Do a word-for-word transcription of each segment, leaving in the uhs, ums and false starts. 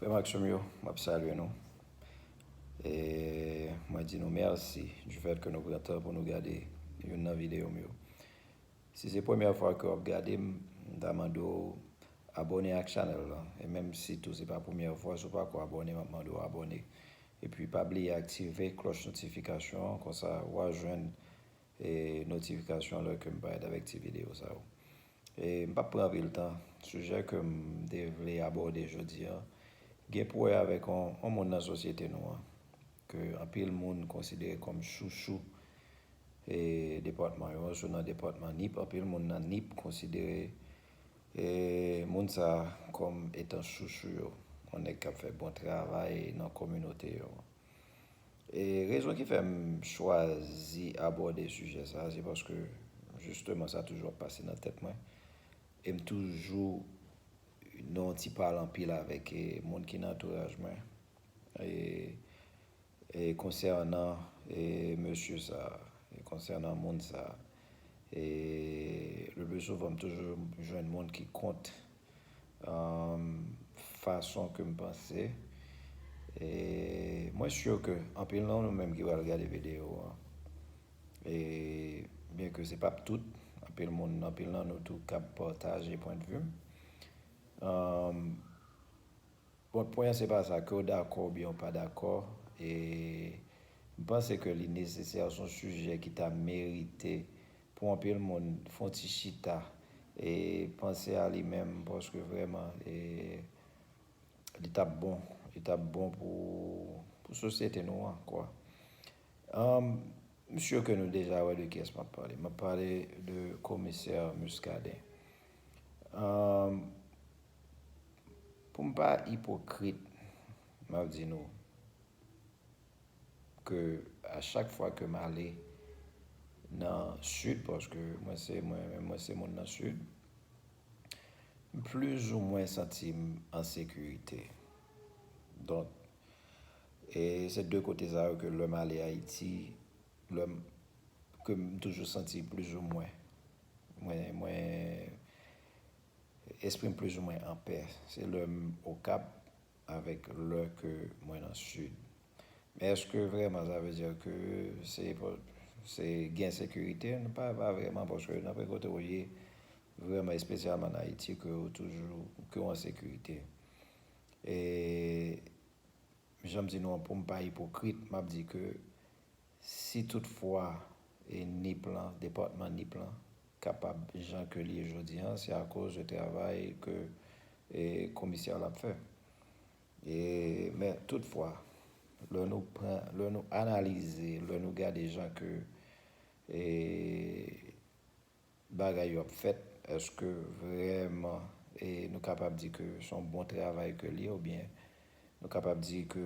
Frè m ak sè m yo, m ap salye nou. E mwen di nou mèsi du fait ke nou pran tan pou nou gade youn nan videyo m yo. Si se premyè fwa ke w ap gade m, m ta mande w abòne ak chanèl lan. E menm si tou se pa premyè fwa, si w pako abòne, m ap mande w abòne. Epi pa bliye aktive klòch notifikasyon an, konsa w a jwenn e notifikasyon lè ke m parèt avèk ti videyo sa yo. E m p ap pran anpil tan. Sijè ke m te vle abòde jodi a, gen pou wè avèk yon, yon moun nan sosyete nou an, ke anpil moun konsidere kòm chouchou e depatman yo, sou nan depatman Nip, anpil moun nan Nip konsidere e moun sa kòm etan chouchou yo, yon nèg k ap fè bon travay nan kominote yo. E rezon ki fè m chwazi abòde sijè sa, se paske jisteman sa toujou ap pase nan tèt mwen. E m toujou nan yon ti pale anpil avèk e moun ki nan antouraj mwen. E, e konsènan e mesye sa, e konsènan moun sa, e le pli souvan m toujou jwenn moun ki kont um, fason ke m panse. E mwen si ke anpil nan nou menm ki pral gade videyo an, e byen ke se p ap tout, anpil moun, anpil nan nou tou k ap pataje pwendvi m. Um, bon, pwen an se pa sa, ke w dakò oubyen w pa dakò, e m panse ke li nesesè, se yon sijè ki ta merite pou anpil moun fè yon ti chita e panse a li menm, paske vrèman e, li t ap bon, li t ap bon pou, pou sosyete nou an, kwa. Um, m si ke nou deja wè de kiyès m ap pale. M ap pale de komisè Muscadin. Um, pou m pa ipokrit, m ap di nou, ke a chak fwa ke m ale nan Sid, paske mwen se, mwen, mwen se moun nan Sid, m plizoumwen santi m an sekirite. Donk, e se de kote sa yo ke lè m ale Ayiti, lè m, ke m toujou santi plizoumwen, mwen, mwen, espri m plizoumwen anpè. Se lè m Okap avèk lè ke mwen nan Sid. Men èske vrèman sa vle di ke se, se gen sekirite? Non, pa, pa vrèman, paske nenpòt kote w ye, vrèman, espesyalman an Ayiti, ke w toujou, ke w an sekirite. E jan m di nou an, pou m pa ipokrit, m ap di ke si toutfwa e Nip lan, depatman Nip lan, kapab jan ke l ye jodi an, se akoz de travay ke e, komisè la ap fè. E, men toutfwa, lè nou pran, lè nou analize, lè nou gade jan ke e, bagay yo ap fèt, èske vrèman e, nou kapab di ke se yon bon travay ke l ye, oubyen nou kapab di ke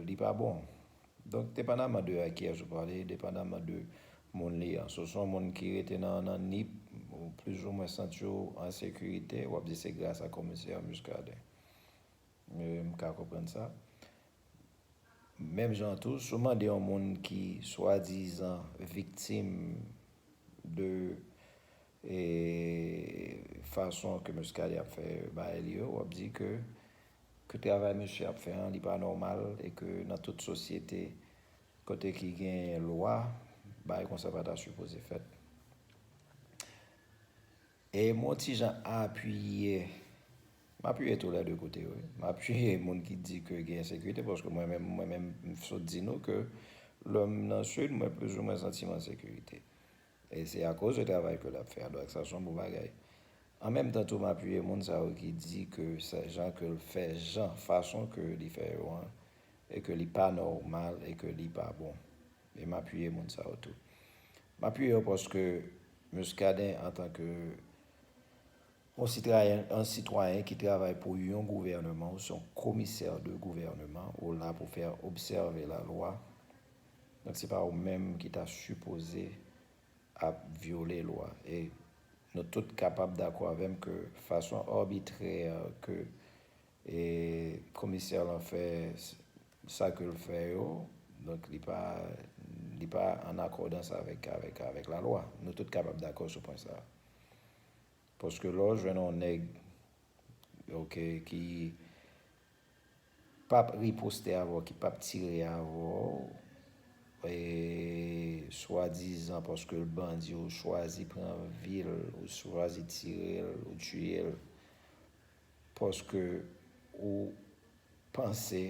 li pa bon? Donk, depandaman de a kiyès ou pale, depandaman de moun li an. Si w se yon moun ki rete nan, nan Nip, ou plizoumwen santi w an sekirite, w ap di se gras a komisè Muscadin. E, m ka konprann sa. Menm jan tou, si w mande yon moun ki swadizan viktim de e, fason ke Muscadin ap fè bagay li yo, w ap di ke, ke travay misye ap fè an, li pa nòmal e ke nan tout sosyete, kote ki gen lwa, bagay konsa pa ta sipoze fèt. E m yon ti jan apiye, m apiye tou lè de kote yo, wi. M apiye moun ki di ke gen ensekirite, paske mwen menm, mwen menm, m sot di nou ke lè m nan Sid, mwen plizoumwen santi m an sekirite. E se akoz de travay ke l ap fè a, donk sa se yon bon bagay. An menm tan tou, m apiye moun sa yo ki di ke se jan ke l fè, jan, fason ke li fè yo an, e ke li pa nòmal, e ke li pa bon. E m apiye moun sa yo tou. M apiye yo paske Muscadin, antanke yon sitwayen, yon sitwayen ki travay pou yon gouvèneman, ou se yon komisè de gouvèneman, ou la pou fè obsève lalwa. Donk, se pa ou menm ki ta sipoze ap vyole lwa. E nou tout kapab dakò avè m ke fason abitrè ke e, komisè lan fè s-, sa ke l fè yo, donk, li pa, li pa an akòdans avèk, avèk, avèk lalwa. Nou tout kapab dakò sou pwen sa a. Paske lè w jwenn yon nèg, oke, ki p ap riposte avè w, ki p ap tire avè w, e, swadizan paske l bandi, ou chwazi pran vi l, ou chwazi tire l, ou tiye l, paske ou panse,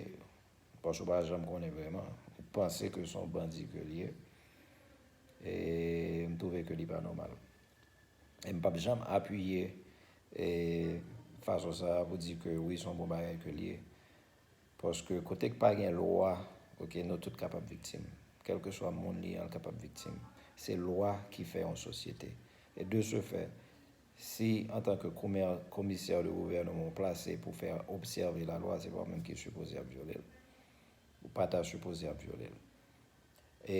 paske w pa janm konnen vrèman, ou panse ke se yon bandi ke l ye, e m twouve ke li pa nòmal. E m p ap janm apiye, e, fason sa a pou di ke wi, se yon bon bagay ke l ye. Paske kote k pa gen lwa, oke, nou tout kapab viktim. Kèlkeswa moun li an, l kapab viktim. Se lwa ki fè yon sosyete. E de ce fait, si antanke komisè de gouvènman ou plase pou fè obsève lalwa, se pa ou menm ki sipoze ap vyole l. Ou pa ta sipoze ap vyole l. E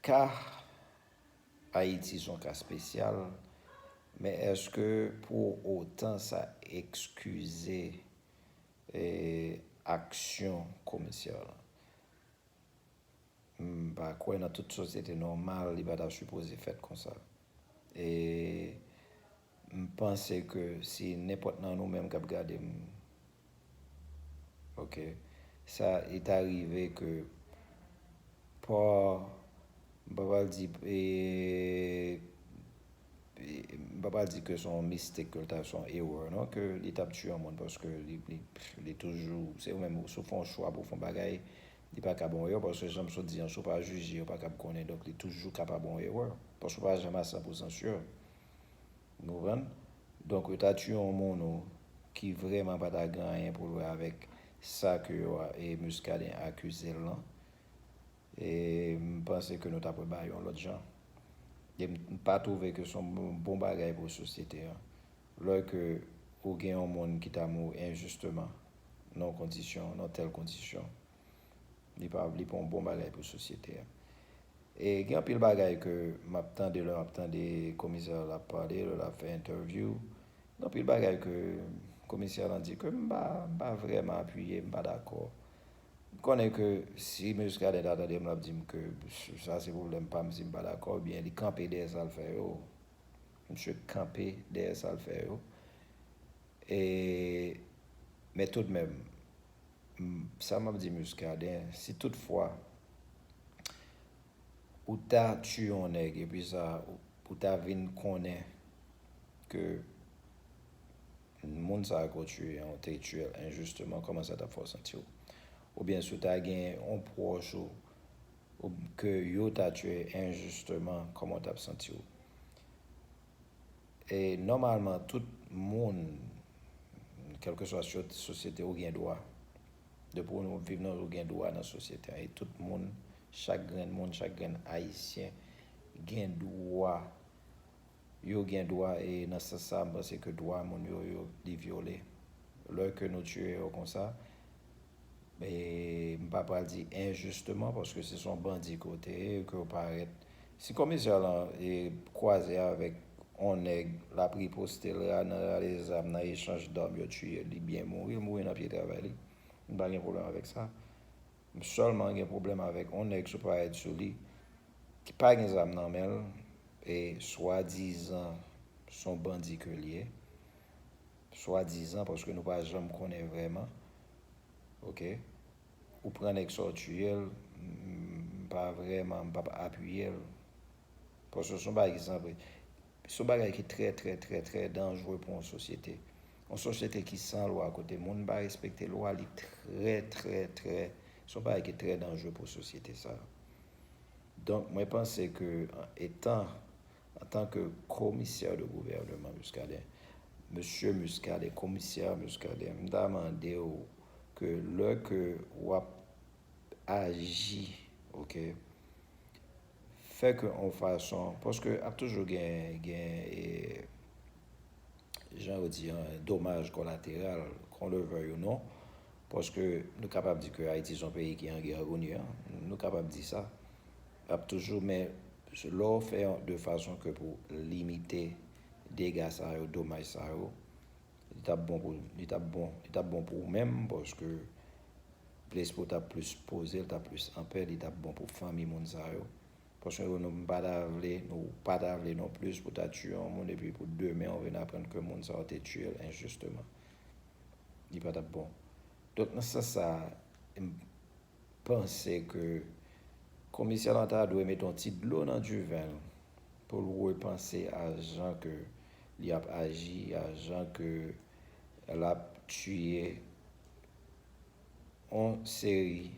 ka Ayiti se yon ka espesyal, men èske pou otan sa ekskize, e, aksyon komisè lan? M pa kwè nan tout sosyete nòmal li pa ta sipoze fèt konsa. E m panse ke si nenpòt nan nou menm k ap gade m, oke, sa, li ta rive ke pa, m pa pral di, e, e, m pa pral di ke se yon mistake, ke l ta, se yon erè, non, ke li t ap tiye yon moun, paske li, li, li toujou, se ou menm, si w fè yon chwa pou w fè yon bagay, li pa ka ba w erè, paske jan m sot di an, si w pa jije, ou pa ka konnen, donk li toujou kapab yon erè, paske w pa janm a san pou san si. Nou konprann? Donk, yo ta tiye yon moun ou ki vrèman pa ta gen anyen pou l wè avèk sa ke yo, e, Muscadin akize l lan. E m panse ke nou t ap wè bagay yon lòt jan. E m pa twouve ke se yon bon, bon bagay pou sosyete an. Lè ke ou gen yon moun ki ta mouri enjisteman, nan yon kondisyon, nan tèl kondisyon, li pa, li pa yon bon bagay pou sosyete a. E gen anpil bagay ke m ap tande lè m ap tande komisè a l ap pale, lè l ap fè entèvyou. Gen anpil bagay ke komisè lan di ke m pa, m pa vrèman apiye, m pa dakò. M konnen ke si Muscadin ta tande m, l ap di m ke sa se pwoblèm pa m si m pa dakò, oubyen li kanpe dèyè sa l fè yo. Misye kanpe dèyè sa l fè yo. E, men toudmenm, m, sa m ap di Muscadin, si toutfwa ou ta tiye yon nèg, epi sa, ou, ou ta vin konnen ke moun sa a ke w tiye an, ou te tiye l enjisteman, kòman sa t ap fè w santi w? Oubyen si w ta gen yon pwòch ou, ou ke yo ta tiye enjisteman, kòman w t ap santi w? E nòmalman, tout moun, kèlkeswa so-, sosyete, ou gen dwa. Depi w viv nan, ou gen dwa nan sosyete an. E tout moun, chak grenn moun, chak grenn Ayisyen gen dwa. Yo gen dwa, e nan sans sa, m panse ke dwa moun yo, yo, li vyole. Lè ke nou tiye yo konsa, e m pa pral di enjisteman, paske se son bandi ke w te ye, ke w parèt. Si komisè lan, e, kwaze avèk on nèg, l ap riposte, l ra-, nan rale zam, nan echanj dam, yo tiye l, li byen mouri, l mouri nan pye travay li. M pa gen pwoblèm avèk sa. M sèlman gen pwoblèm avèk on nèg sou parèt sou li, ki pa gen zam nan men l, e swadizan son bandi ke l ye. Swadizan, paske nou pa janm konnen vrèman. Oke? Ou pran nèg sa w tiye l, m pa vrèman, m p ap apiye l. Paske se yon bagay ki san pre-, se yon bagay ki trè, trè, trè, trè danjere pou yon sosyete. Yon sosyete ki san lwa, kote moun pa respekte lwa, li trè, trè, trè, se yon bagay ki trè danjere pou sosyete sa. Donk, mwen panse ke, an, etan, antanke komisè de gouvènman Muscadin, mesye Muscadin, komisè Muscadin, m ta mande w ke lè ke w ap aji, oke, fè ke yon fason, paske ap toujou gen, gen, e, jan yo di an, domaj kolateral, qu'on le veuille ou non, paske nou kapab di ke Ayiti se yon peyi ki an gè kounye a, nou kapab di sa. Ap toujou, men lè w fè yon, de fason ke pou limite dega sa yo, domaj sa yo, li t ap bon pou, li t ap bon, li t ap bon pou ou menm, paske lespri w t ap plis poze, l t ap plis anpè, li t ap bon pou fanmi moun sa yo. Paske nou, nou pa ta vle, nou pa ta vle non plis pou ta tiye yon moun, epi pou demen, ou vin aprann ke moun sa yo te tiye l enjisteman. Li pa t ap bon. Donk, nan sans sa, m panse ke komisè lan ta dwe mete yon ti dlo nan diven l pou l repanse a jan ke li ap aji, a jan ke l ap tiye yon seri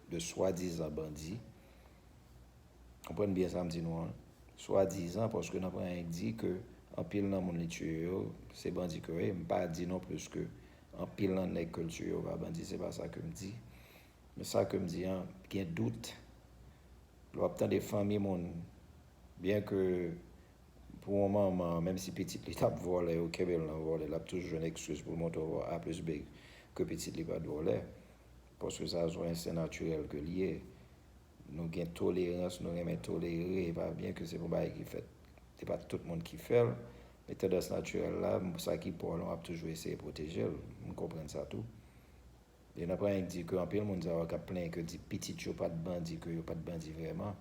de swadizan bandi. Konprann byen sa m di nou an. Swadizan, paske nan pwen an di ke anpil nan moun li tiye yo, se bandi ke yo ye. M pa di non plis ke anpil nan nèg ke l tiye yo pa bandi, se pa sa ke m di. Men sa ke m di an, gen dout. Lè w ap tande fanmi moun, byen ke pou yon manman, menm si pitit li t ap vòlè, yo kenbe l nan vòlè, l ap toujou jwenn ekskiz pou l montre w A plis B ke pitit li pa t vòlè. Paske sa se yon ensten natirèl ke l ye. Nou gen tolerans, nou renmen tolere, e pa byen ke se pou bagay ki fèt. Se pa tout moun ki fè l, men tandans natirèl la, sa ki pa w lan, w ap toujou eseye pwoteje l. M konprann sa tou. E nan pwen an di ke anpil moun sa yo k ap plenyen ke di pitit yo pa t bandi, ke yo pa t bandi vrèman.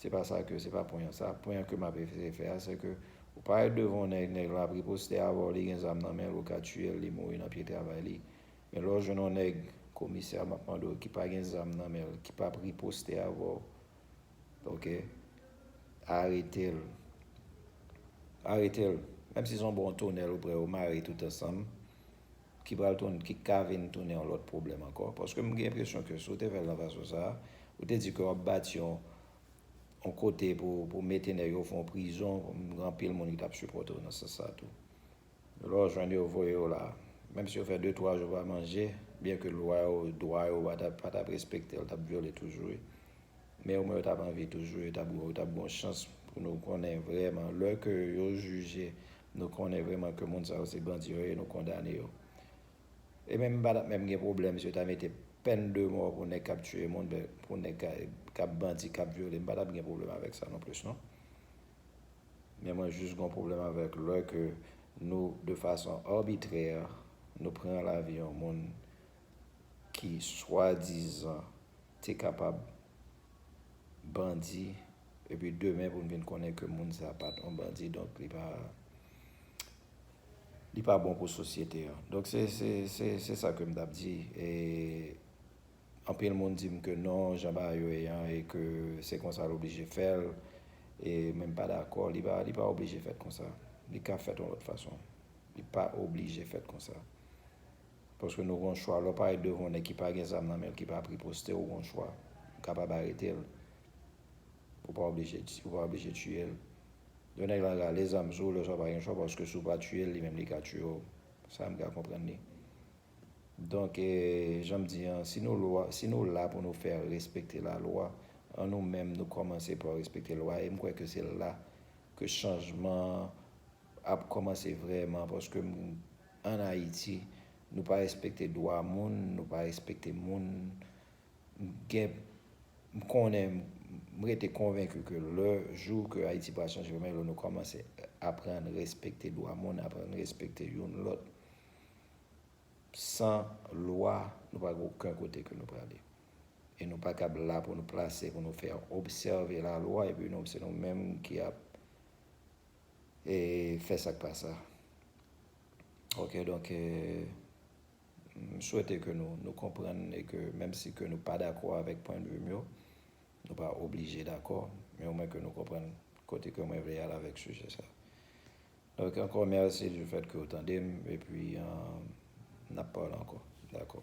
Se pa sa ke, se pa pwen an sa. Pwen an ke m ap eseye fè a, se ke ou parèt devan yon nèg, nèg la ap riposte avè w, li gen zam nan men l, ou ka tiye l, li mouri nan pye travay li. Men lè w jwenn yon nèg, komisè, m ap mande w, ki pa gen zam nan men l, ki p ap riposte avè w, oke, arete l. Arete l. Menm si se yon bon tonèl ou prè, ou mare tout ansanm, ki pral tounen, ki ka vin tounen yon lòt pwoblèm ankò. Paske m gen enpresyon ke si w te fè l nan fason sa a, ou te di ke w ap bati yon, yon kote pou, pou mete nèg yo fè yon prizon, m gen anpil moun ki t ap sipòte w nan sans sa a tou. Lè w jwenn yo voye w la, menm si yo fè de, twa jou pa manje, byen ke lwa yo, dwa yo pa t ap, pa t ap respekte, yo t ap vyole toujou, wi. Men omwen yo t ap an vi toujou, yo t ap, yo t ap gen yon chans pou nou konnen vrèman. Lè ke yo jije, nou konnen vrèman ke moun sa yo se bandi yo ye, nou kondane yo. E menm m pa t ap menm gen pwoblèm si yo ta mete pèn de mò pou nèg k ap tiye moun, pou nèg k ap bandi, k ap vyole, m pa t ap gen pwoblèm avèk sa non plis, non. Men mwen jis gen yon pwoblèm avèk lè ke nou, de fason arbitrè, nou pran lavi yon moun ki swadizan te kapab bandi, epi demen pou n vin konnen ke moun sa pa t yon bandi, donk li pa, li pa bon pou sosyete an. Donk se, se, se, se sa ke m t ap di. E anpil moun di m ke non, jan bagay yo ye an, e ke se konsa l oblije fè l. E men m pa dakò, li pa, li pa oblije fèt konsa. Li ka fèt yon lòt fason. Li pa oblije fèt konsa. Paske nou gen yon chwa. Lè w parèt devan yon nèg ki pa gen zam nan men l, ki pa ap riposte, ou gen yon chwa. Ou kapab arete l. Ou pa oblije, ou pa oblije tiye l. Yon nèg la rale zam sou ou, lè sa w pa gen chwa, paske si w pa tiye l, li menm li ka tiye w. Sa m ka konprann li. Donk, e, jan m di an, si nou lwa, si nou la pou nou fè respekte lalwa, an nou menm, nou kòmanse pa respekte lwa, e m kwè ke se la ke chanjman ap kòmanse vrèman, paske m, ann Ayiti, nou pa respekte dwa moun, nou pa respekte moun. M gen, m konnen, m rete konvenki ke lè, jou ke Ayiti pral chanje vrèman, e lè nou kòmanse aprann respekte dwa moun, aprann respekte youn lòt. San lwa, nou pa gen okenn kote ke nou prale. E nou pa kab la pou nou plase, pou nou fè obsève lalwa, epi nou, se nou menm ki ap, e, fè sa k pa sa. Oke, donk, e, m swete ke nou, nou konprann e ke menm si ke nou pa dakò avèk pwendvi m yo, nou pa oblije dakò, men omwen ke nou konprann kote ke mwen vle al avèk sijè sa. Donk, ankò mèsi du fait ke w tande m, epi, e, n ap pale ankò. Dakò.